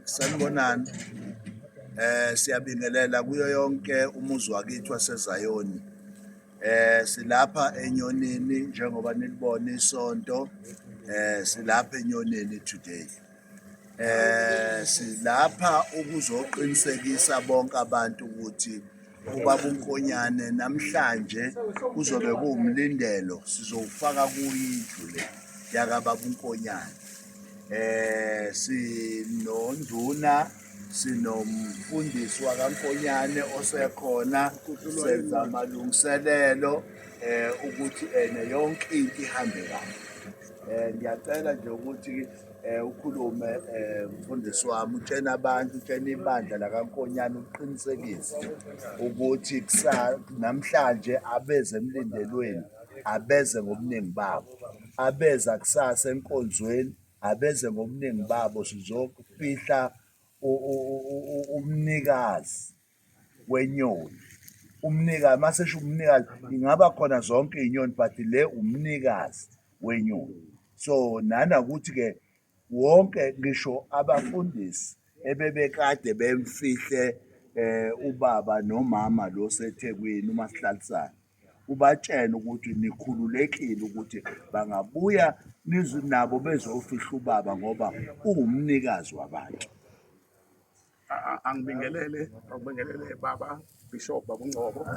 Sanibonani. Siyabingelela kuyo yonke umuzi wakithi waseZayoni. Silapha eNyonini njengoba nilibona isonto. Silapha eNyonini today. Silapha ukuzoqinisekisa bonke abantu ukuthi ubaba uNkonyane namhlanje kuzobe kuwumlindelo, sizowufaka kuyo indlu le yakababa uNkonyane. Sinonduna, sinomfundisi wakaNkonyane osekhona, senza amalungiselelo ukuthi ene yonke into ihambe kahle. Ngiyacela nje ukuthi ukhulume, mfundisi wami, utshene abantu, utshene ibandla lakaNkonyane, uqinisekise ukuthi namhlanje abeze emlindelweni, abeze ngobuningi babo, abeza kusasa enkonzweni, abeze ngobuningi babo, sizofihla umnikazi wenyoni. Umnikazi, mase esho umnikazi, ingaba khona zonke iy'nyoni, but le umnikazi wenyoni. So nanakuthi-ke wonke ngisho abafundisi ebebekade bemfihle ubaba nomama lo seThekwini umasihlalisane, ubatshene ukuthi nikhululekile ukuthi bangabuya nabo bezofihla ubaba ngoba uwumnikazi wabantu. Angibingelele, angibingelele baba Bishop, baba uNgcobo,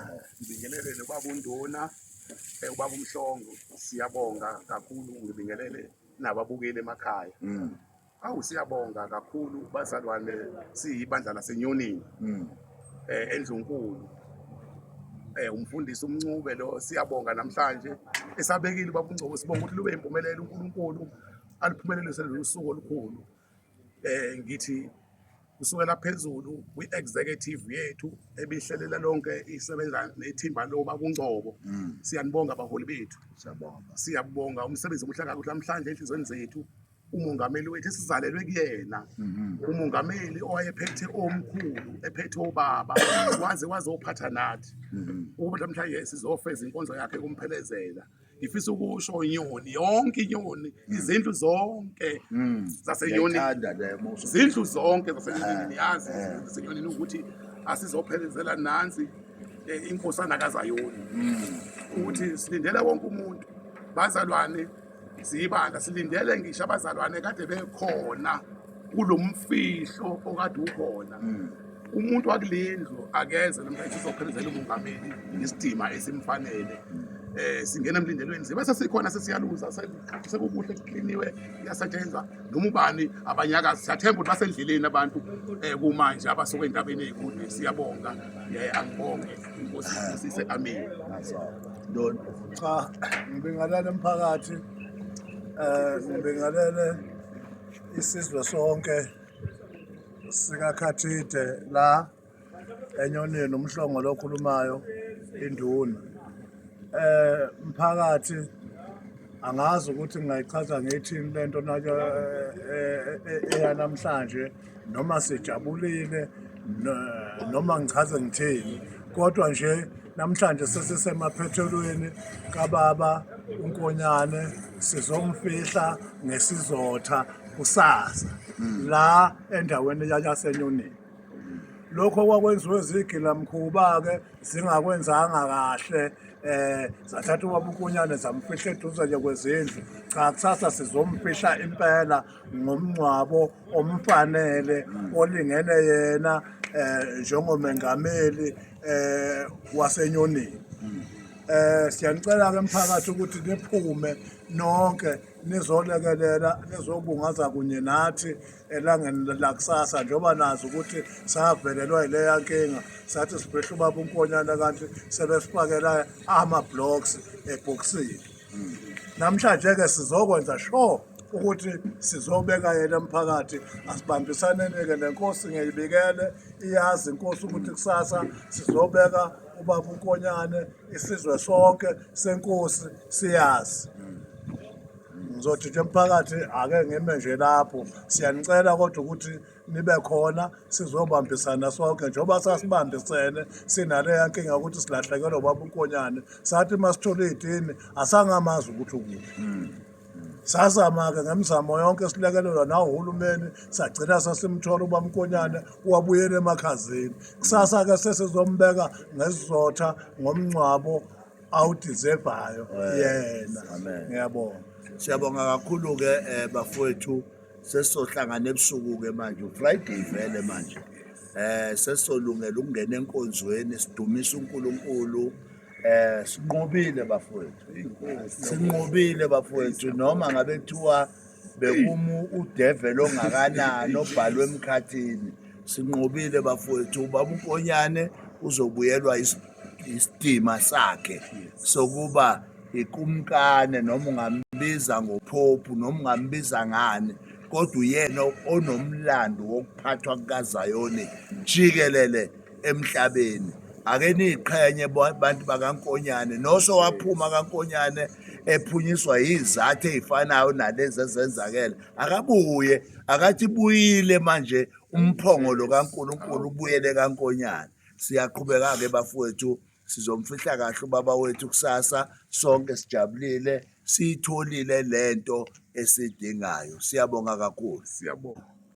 ngibingelele nobaba uNduna, ubaba uMhlongo. Siyabonga kakhulu, ngibingelele nababukeli emakhaya. Awu, siyabonga kakhulu bazalwane, siyibandla laseNyonini eNdlunkulu. Umfundisi uMncube lo, siyabonga namhlanje esabekile ubaba uNgcobo, sibonga ukuthi lube impumelelo, uNkulunkulu aliphumelelise lolu suku olukhulu. Ngithi kusukela phezulu kwi-executive yethu ebihlelela lonke, isebenza nethimba lobaba uNgcobo, siyanibonga abaholi bethu. Siyabonga. Siyabonga umsebenzi omuhle kakhulu namhlanje enhliziyweni zethu. Umongameli wethu esizalelwe kuyena, umongameli owayephethe omkhulu, ephethe obaba, waze wazophatha nathi ukuba namhlanje sizofeza inkonzo yakhe kumphelezela. Ngifisa ukusho inyoni yonke, inyoni, izindlu zonke zasenyoni. Ngiyayithanda le muso. Zindlu zonke zasenyonini, niyazi zasenyonini ukuthi asizophelezela nansi inkosana kaZayoni, ukuthi silindele wonke umuntu bazalwane, siyibandla, silindele ngisho abazalwane kade bekhona kulomfihlo okade ukhona. Umuntu wakulendlu akeze namhlanje, sizophelezela umongameli ngesidima esimfanele. Singena emlindelweni, sibe sesikhona, sesiyaluza, sekukuhle, kukliniwe, kuyasetshenzwa noma ubani abanyakazi. Siyathemba ukuthi basendleleni abantu kumanje abasuka ey'ntabeni ey'kude. Siyabonga, angibonge, inkosi ibusise, amen. Ndona. Cha, ngibingelele umphakathi, ngibingelele isizwe sonke sikaKhathide la eNyonini, uMhlongo lokhulumayo, induna. Mphakathi, angazi ukuthi ngingayichaza ngithini lento nake eyanamhlanje, noma sijabulile noma ngichaze ngithini, kodwa nje namhlanje sesisemaphethelweni kababa uNkonyane, sizomfihla ngesizotha kusasa la endaweni yaseNyonini. Lokho kwakwenziwe zigilamkhuba-ke, zingakwenzanga kahle, zathatha ubaba uNkonyane zamfihla eduze nje kwezindlu. Cha, kusasa sizomfihla impela ngomngcwabo omfanele olingene yena njengomengameli waseNyonini. Siyanicela ke mphakathi ukuthi niphume nonke nizolekelela, nizobungaza kunye nathi elangeni lakusasa, njengoba nazi ukuthi savelelwa yileya nkinga, sathi sibhehla ubaba uNkonyane kanti sebesifakela ama-blocks ebhokisini. Namhlanje-ke sizokwenza sure ukuthi sizobeka yena emphakathi. Asibambisaneni-ke nenkosi, ngiyibikele, iyazi inkosi ukuthi kusasa sizobeka ubaba uNkonyane, isizwe sonke senkosi siyazi. Ngizothi nje mphakathi, ake ngime nje lapho, siyanicela kodwa ukuthi nibe khona, sizobambisana sonke njengoba sasibambisene sinaleya nkinga ukuthi silahlekelwe ubaba uNkonyane, sathi uma sithola iy'tini asangamazi ukuthi ukuphi. Sazama-ke ngemizamo yonke silekelelwa nawuhulumeni, sagcina sesimthola uBamkonyane, wabuyela emakhazeni. Kusasa-ke sesizombeka ngesizotha ngomngcwabo awudizevayo yena. Amen. Ngiyabonga. Siyabonga kakhulu-ke bafowethu, sesizohlangana ebusuku-ke manje, uFriday vele manje. Sesisolungela ukungena enkonzweni sidumise uNkulunkulu. Sinqobile bafowethu. Sinqobile bafowethu, noma ngabe kuthiwa bekumu udeveli ongakanani obhalwe emkhathini. Sinqobile bafowethu, ubaba uNkonyane uzobuyelwa isidima sakhe sokuba ikumkane, noma ungambiza ngophophu noma ungambiza ngani, kodwa uyena onomlando wokuphathwa kukaZayoni jikelele emhlabeni. Ake niyiqhenye bantu bakaNkonyane, noso waphuma kaNkonyane ephunyiswa yizathu ey'fanayo nalezi ezenzakele, akabuye akathi buyile manje umphongolo kaNkulunkulu ubuyele kaNkonyane. Siyaqhubeka-ke bafowethu, sizomfihla kahle ubaba wethu kusasa, sonke sijabulile, siyitholile lento esiyidingayo. Siyabonga kakhulu. Siyabonga.